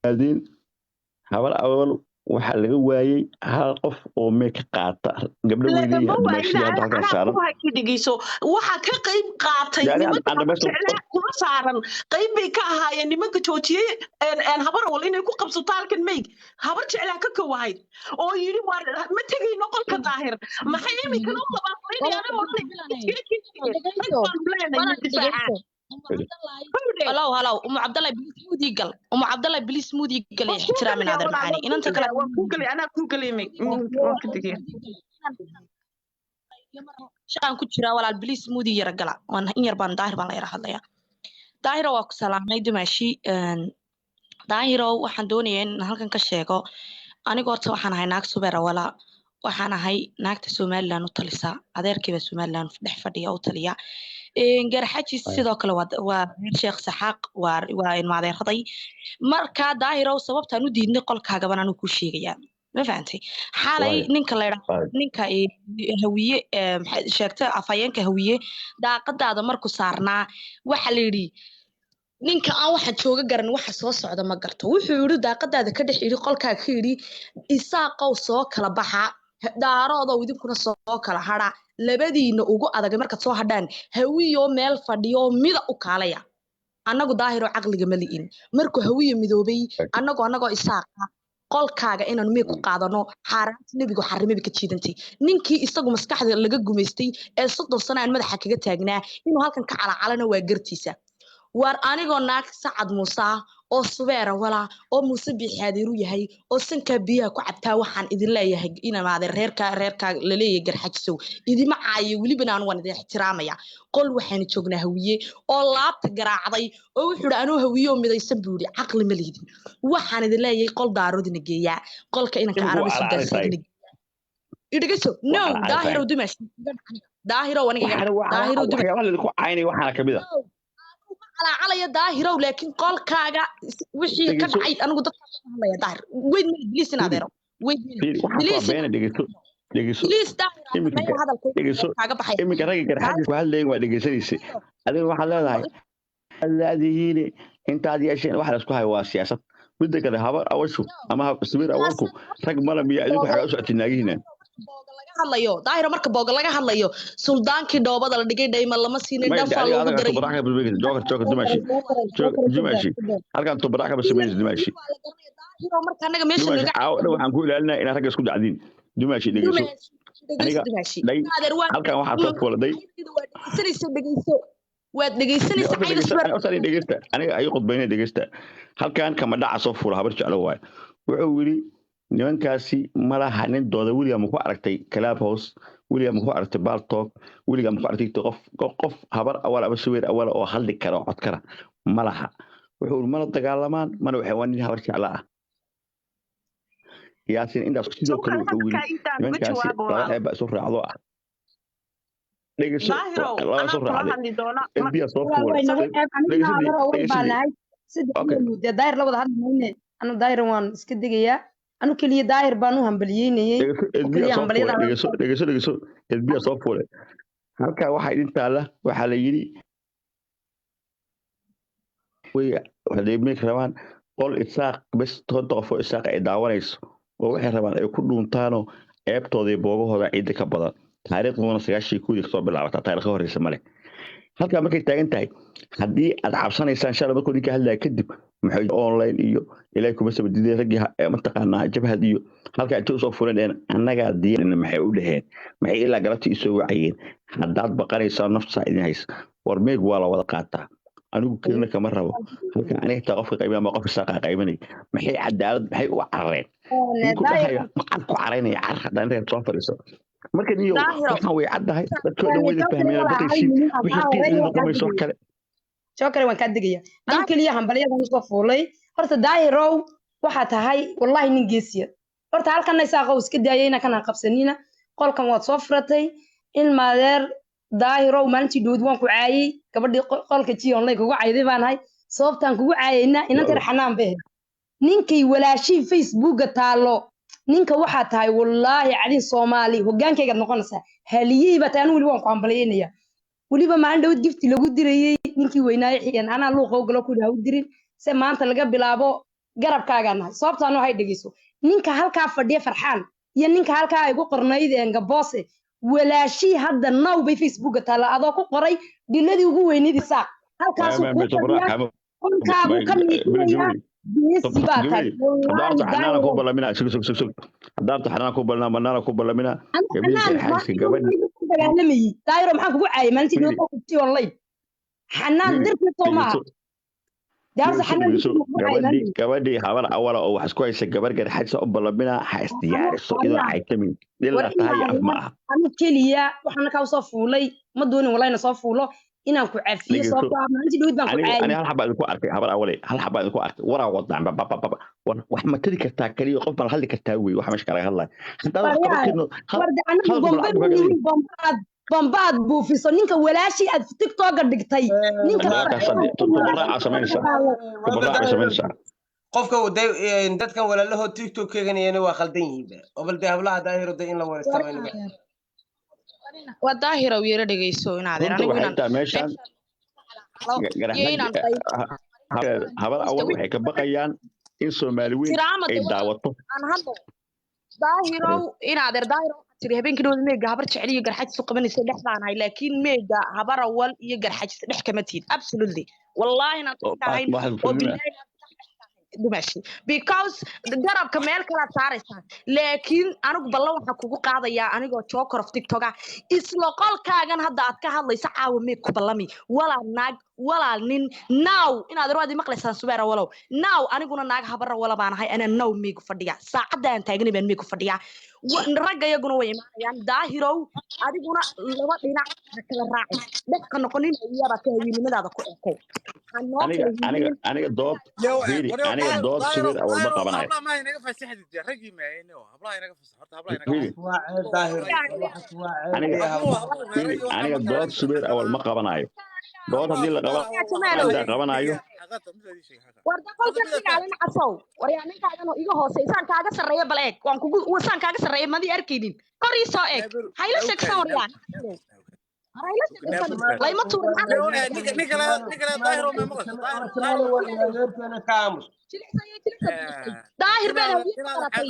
Yimaadeen Habar Awal, waxaa laga waayey hal qof oo mee ka qaata gabdho Lagama weyneeya waayina. Dumaashidii hadda halkan Anaa saaran. Ku haki, dhegeyso, waxaa ka qayb qaatay Yani nimanka aan dhamaysto. Jeclaa kuma saaran, qayb bay ka ahaayeen nimanka joojiyey Habar Awal inay ku qabsato halkan. Meyg Habar Jeclaa ka kowahayd oo yidhi, "Waar, ma tegayno qolka Daahir." Maxay iminkana u labaatlaynayaan? Rag baanu leenahay difaaca. Halow, halow, Umu Cabdallah, please mute gal. Umu Cabdallah, please mute gal. Ixtiraam in adeer macaani inanta kale. Waan kuu gelay, anaa kuu gelay, mig waan ka degaya. Shaqaan ku jiraa, walaal, please mute yara gala. Waan in yar baan, Daahir baan la yara hadlayaa. Daahiro, waa ku salaamay, dumaashi. Daahiro, waxaan doonayaa in halkan ka sheego, anigu horta waxaan ahay naag subeera walaa, waxaan ahay naagta Somaliland u talisa. Adeerkayba Somaliland dhex fadhiya u taliya. Garxajis sidoo kale waa reer Sheekh Saxaaq, waa ilmaadeeraday. Marka Daahirow, sababtaan u diidnay qolkaagaban anuu kuu sheegayaa, ma fahantay? Xalay Waayo. ninka la yidhaahdo Waayo. ninka Hawiye, sheegta afhayeenka Hawiye, daaqadaada markuu saarnaa waxa la yidhi, "Ninka aan waxa jooga garan, waxa soo socda ma garto." Wuxuu yidhi, daaqadaada ka dhex yidhi, qolkaaga ka yidhi, "Isaaqow, soo kala baxa, Daaroodow, idinkuna soo kala hadha, labadiina ugu adag markaad soo hadhaan, Hawiyo meel fadhiyo mida u kaalaya." Annagu, Daahiro, caqliga ma li'in. Markuu Hawiye midoobay, annagoo Isaaqa qolkaaga inaanu meeg ku qaadano, xaaraanta nebigu xarimaba ka jiidantay. Ninkii isagu maskaxda laga gumaystay ee 30 sano aan madaxa kaga taagnaa inuu halkan ka calacalana waa gartiisa. Waar, anigoo naag Sacad Muuse ah oo subeera walaa oo Muuse Biixaadeeru yahay oo sankaa biyaha ku cabtaa, waxaan idin leeyahay inamaade reerkaa laleeyahay Garxajisow, idima caayo, welibana anu waan idin ixtiraamaya. Qol waxaanu joognaa Hawiye oo laabta garaacday oo wuxuu ihi, "Anuu Hawiye oo midaysan," buu yidhi. Caqli ma lihidin. Waxaan idin leeyahay, qol Daaroodina geeyaa, qolka inanka Imika Arabi waa Suldaan calacalay. Saidina idhigaso. No. Waa calacalay. Daahirow dumash, Daahirow, aniga iga Waxaana dhac. Daahirow dumash. Waxyaabaha laidinku caynaya waxaana kamid a Calacalaya, Daahirow, laakiin qolkaaga wixii ka Dhegeyso. dhacay anigu dadka ka hadlaya. Daahir, wait minute, please, in Fiiri. adeero, wait minute. Fiiri, waxaas waa Please. beena. Dhegeyso, dhegeyso. Please, Daahir, Iminka maya hadalka dhegeyso. kaaga baxay. Iminka ragga Garxajis ku hadlayin waa dhegeysanaysay. Adiga waxaad leedahay laadihiine intaad yeesheen. Waxa la isku hayo waa siyaasad. Midda kale, Habar Awashu ama Sabiir Awalku rag mala miya? Idinku xagaa u socotiin naagihiina? Booga laga hadlayo, Daahiro, marka booga laga hadlayo, suldaankii dhoobada la dhigay dhayma lama siinin. Maya Dhanfaa adiga loogu adiga daray. Tubarax ka basmaysid. Joker, joker, dumaashi, dumaashi, halkan tubarax ka basmaysid, dumaashi. Daahiro, marka anaga meesha Dumaashi, naga caawa dhan waxaan ku ilaalinaa inaad ragga isku dacdiin. Dumaashi, dhegeyso. Dhegeyso, Aniga dumaashi. Dhay Adeer, waa halkan waxaa soo fuuladay. Waad dhegeysanaysa, dhegeyso, waad dhegeysanaysa cayda subar. Horta dhegeysta, aniga ay khudbayna, dhegeysta. Halkan kama dhaca soo fuula Habar Jeclo waaye. Wuxuu yidhi, "Nimankaasi ma laha nin dooda." Weligaa ma ku aragtay Club House? Weligaa ma ku aragtay Paltalk? Weligaa ma ku aragtay qof Habar Awal ama Subeer Awal oo hadli kara oo cod kara? Ma laha. Wuxuu yidhi, "Mana dagaalamaan, mana waxay." Waa nin Habar Jeclo ah, Yaasin intaas sidoo kale. Wuxuu yidhi, Intaan uga "Nimankaasi jawaabo, laba walaal. ceeb baa isu raacdo ah." Dhegeyso. Daahirow, laba anaa isu kula raacday hadli doona. Biya soo fuulay. Way nagu ceeb aniguna. Dhegeysadii. Habar Awal baa Dhegeysadii. nahay saddex Okay. dee Daahir la wada hadli mayne. Anu Daahir waan iska degayaa, anu keliya Daahir baan u hambaliyeynayey Dhegeyso. oo Edbiya keliya soo fuulay. hambalyada. Dhegeyso, dhegeyso, dhegeyso. Edbiya soo fuulay. Halkaa waxaa idin taalla, waxaa la yidhi, way waxay meek rabaan qol Isaaq bes, 10 qof oo Isaaq ay daawanayso, oo waxay rabaan ay ku dhuuntaanoo ceebtooda iyo boogahooda ciidda ka badan. Taariikhduna 91-dii kasoo bilaabataa, taariikh ka horreysa male. Halkaa markay taagan tahay, haddii aad cabsanaysaan, shalay markuu ninka hadlaya kadib maxay online iyo ilaahay kuma sabadiday raggii mataqaanaa jabhad iyo halkaa intay usoo fuleen dheheen, "Annagaa diyaarina"? Maxay u dheheen? Maxay ilaa galabtii isoo wacayeen? Haddaad baqanaysaa, naftaa idin haysa. War, meeg waa la wada qaataa, anigu kelina kama rabo halka. Aniga xitaa qofka qaybin ama qof Isaaqa qaybinay, maxay cadaalad, maxay u carareen? Ninku dhahaya macad ku caraynaya, carar haddaan reer soo fadhiiso. Marka niyo waxaan way caddahay, dadkoo dhan wayda fahmeen, baqaysiin wixii qiil idin noqon mayso wax kale. Joker, waan kaa degaya. Anu keliya hambalyadan usoo fuulay. Horta Daahirow, waxaa tahay wallahi nin geesiya. Horta halkana Isaaqow iska daayayna, kana qabsanina. Qolkan waad soo furatay, ilmaadeer Daahirow. Maalintii dhowd waan ku caayey, gabadhii qolka G online kugu cayday baan ahay. Sababtaan kugu caayayna, inantar xanaan bay ahayd, ninkay walaashii Facebooka taallo. Ninka waxaa tahay wallaahi cadin Soomaali, hogaankaygaad noqonaysaa, haliyey baa tahay. Anu weli waan ku hambalyaynaya. Weliba maalin dhawad gifti lagu dirayey ninkii weynaaye xiyan, anaa luuqa ogolo ku ha u dirin. Se maanta laga bilaabo Garabkaagaa nahay. Sababta anoo hay dhegeyso, ninka halkaa fadhiya Farxaan iyo ninka halkaa ay ku qornayd Gaboose walaashii hadda now bay Facebooka taala adoo ku qoray dhiladii ugu weyneyd Isaaq halkaasuu kuu fadhiyaa, qolkaabuu ka miitinaya. Geesi baa tahay wallaahi. Xanaana ku ballamina, sug sug sug sug, haddaarta xanaana ku ballamina, banaana ku ballamina. Xanaan ku dagaalamayey Daayiro, maxaan kugu caayay maalintii dhawaa online? Xanaan dirkiisoo maaha. Gabadhii Habar Awala oo wax isku haysa gabar Garxajsa u ballamina, ha isdiyaariso iyadoo caytamin dhilaa tahay af ma aha. Anu keliya waxaana kaa soo fuulay, ma doonin walayna soo fuulo inaan ku cafiyo, sababtoo ah maalintii dhawid baan ku caayay. Ani hal xabaa idinku arkay Habar Awale, hal xabaa idinku arkay, waraa wadaan babababa, wax ma tari kartaa keliya, qof baan hadli kartaa wey, waxa meesha kalaga hadlaya haddaad wax qaban karno. Warde anagu bombe bombaad bombaad buufiso ninka walaashii aad TikToka dhigtay ninka. Samaynaysaa qofka dadkan walaalahood TikTok keeganayana waa khaldan yihiinba oo bal dee hablaha Daahiro de in la wareystaba. Waa Daahirow, yara dhegeyso inaad runta waxay taa meeshaan Habar Awal waxay ka baqayaan in Soomaali weyn ay daawato. Daahirow, inaadeer Daahirow, waxaa tiri habeenkii dhawada meega Habar Jecel iyo Garxajis u qabanaysa dhex baan ahay, laakiin meega Habar Awal iyo Garxajis dhex kama tihid. Absolutely, wallahi inaad tahay oo billahi dumashi, because garabka meel kalaad saaraysaa. Laakiin anigu ballan waxaa kugu qaadayaa anigoo joker of TikTok ah, isla qolkaagan hadda aad ka hadlaysa caawa meeg ku ballami, walaal naag walaal nin now inaad raadi maqlaysaan Subeera walow now. Aniguna naag Habara wala baan ahay, anaa now meegu fadhiya, saacadda aan taaganay baan meegu fadhiyaa, ragga iyaguna way imaanayaan. Daahirow, adiguna laba dhinac ha kala raacin, dhex ka noqonin, iyabaad ka hawiinimadaada ku ekay. Aniga aniga aniga dood fiiri, aniga dood Subeer Awal ma qabanayo. Fiiri, aniga dood Subeer Awal ma qabanayo. Dood haddii la qaba qabanayo. War qolkan ilaalin casow, waryaa ninkaagan iga hoosey saan kaaga sarreeya, bal eeg, waan kugu saan kaaga sarreeya, madii arkaynin, kor ii soo eeg, hayla sheegsan, waryaa hayla sheegsan, layma tuurin. Daahir baan hawiye qaratay.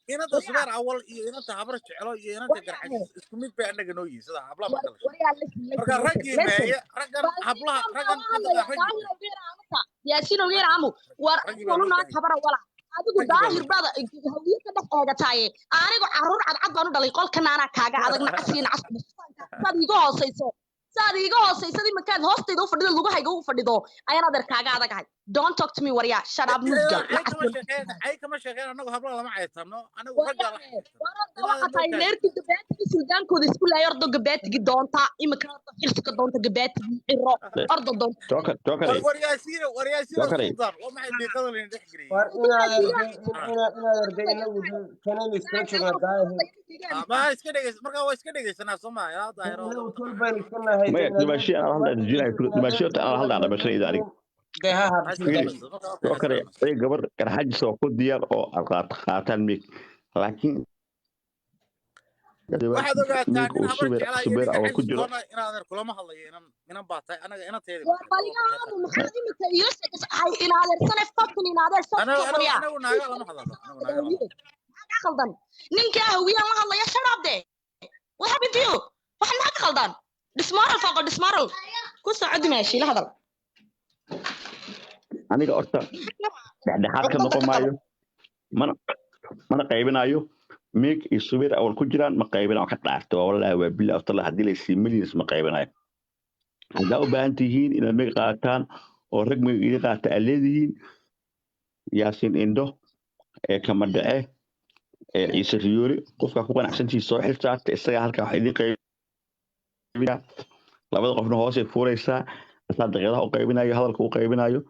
Inanta Subeer Awal iyo inanta Habar Jeclo iyo inanta Garxajis isku mid bay annaga noo yihiin sida hablaha ma kala. Marka raggii meeye, raggan hablaha raggan. Yaasiin ogeer amu war anu naag Habara wala, adigu Daahir baad hawiye ka dhex eegataaye, anigu caruur cadcad baan u dhalay, qolkan anaa kaaga adag, nacasiin cas saad iiga hoosayso, saad iiga hoosayso iminkaad hoostayda u fadhido, lugahayga u fadhido, ayaan adeer kaaga adagahay. Don't talk to me, waryaa, shut up, mudgal. Cay kama sheekeen, annagu hablaha lama caytano, anagu ragga. Waxaa tahay reerkii gabaatigii suldaankooda isku laayay, ordo gabaatigii doonta iminka, ordo Xirsiga doonta, gabaatigii Ciro ordo doonta. Waryaasiin, waryaasiin sultaan, waa maxay diiqada laydin dhex geliyey? War inaad arday inagu kanaynu iskala joognaa Daahir. Ma iska dhegeys, marka waa iska dhegeysanaa soo maa yaa Daahir? Inagu kol baynu iska nahay. Maya, dumaashiya anaa hadlaa dejinayo, dumaashiya anaa hadlaa dhamashanayda aniga. Dee ha ha. Sidoo kale ay gabar Garxajis oo ku diyaar oo aad qaataan miig, laakiin waxaad ogaataa miig nin uu Habar Subeer Jeclaa iyo Subeer ninka Awal ku Xajis jiro doona inaadan kulama hadlayo, inan inan baa tahay anaga inanteedi. War baligaamu, maxaad iminka iila sheegaysa? Hay inaadeersane, fucking inaadeer anagu shafka, waryaa anagu naaga lama hadlano, anagu naaga lama hadlano. Maxaa ka khaldan? Ninkaa hawiyaan la hadlaya, shut up de. What happened to you? Waxa maxaa ka khaldan? Dismoral fooqo dismoral ku soco, dimaashi la hadal. Aniga horta dhexdhexaad ka noqon maayo, mana qaybinayo miig iyo Subeer Awal ku jiraan, ma qaybinayo, ka dhaarto wallaahi waa billahi watallahi, haddii laysiiyo millions ma qaybinayo. Haddaa u baahan tihiin inaad miig qaataan oo rag miig idin qaata aad leedihiin, Yaasiin Indho ee kama dhace ee Ciise Riyoori, qofkaa ku qanacsantihiin soo xil saarta, isagaa halkaa wax idin qaybinaya, labada qofna hoosay fuuraysaa, asaa daqiiqadaha u qaybinayo, hadalka u qaybinayo,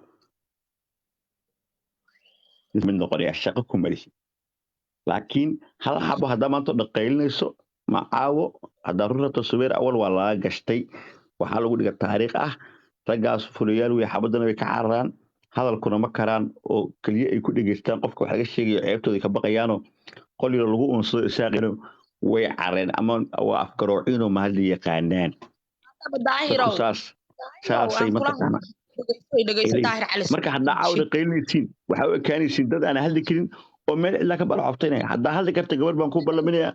mid noqonaya shaqo ku malihi. Laakiin hal xabo haddaa maanta dhaqaylinayso ma caawo, haddaa run rabto Subeer Awal waa laga gashtay, waxaa lagu dhiga taariikh ah raggaas fulayaal wey, xabadana way ka cararaan, hadalkuna ma karaan, oo keliya ay ku dhegeystaan qofka wax laga sheegayo, ceebtooda ka baqayaanoo qol yaro lagu unsado isaaqino way careen ama waa afgaroociinoo mahadli yaqaanaan. Daahirow saas saasay mataqaana. Dhegeyso, Daahir Cali. Marka haddaa caawda qaylinaysiin, waxaa u ekaanaysiin dad aan hadli karin oo meel cidlaa ka balcobtaynaya. Haddaa hadli karta, gabar baan ku ballaminayaa.